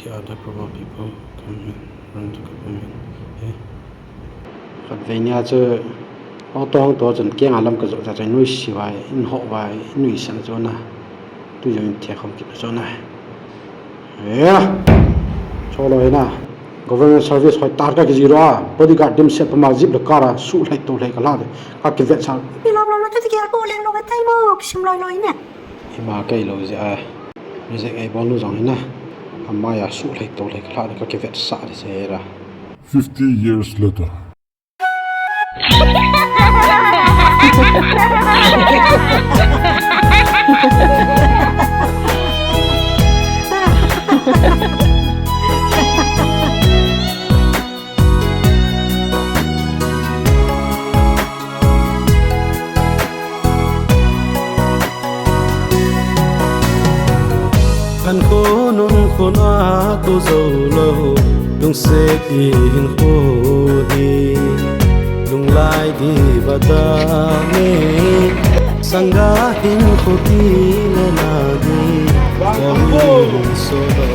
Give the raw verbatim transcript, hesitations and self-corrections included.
Other poor people come and run the government. Eh? Khatvei nia chu auto hung to chun kenga lam ka jo ta chun nuisi vai, in ho vai, in nuisi na chu na. Tu jo in thia khom kit chu na. Eh? Cholo na. Government service hoi tar ka kiji ro a. Bodyguard dimset pa ma jeep le car a su lhai to lhai ka la de. Ka kivet sa. Ni lom lom lo te ke ko leng lo ka tai mo kisim loi loi ne. Ima kei lo je a. Music ei bol nu jong hina. Amaya su lhai to lhai ka la de ka kivet sa de se ra. Fifty years later. An khonung khona tu zo lo, lungset in khu hi, lunglai di vadane, sangha hin khu ti le na di, so lo.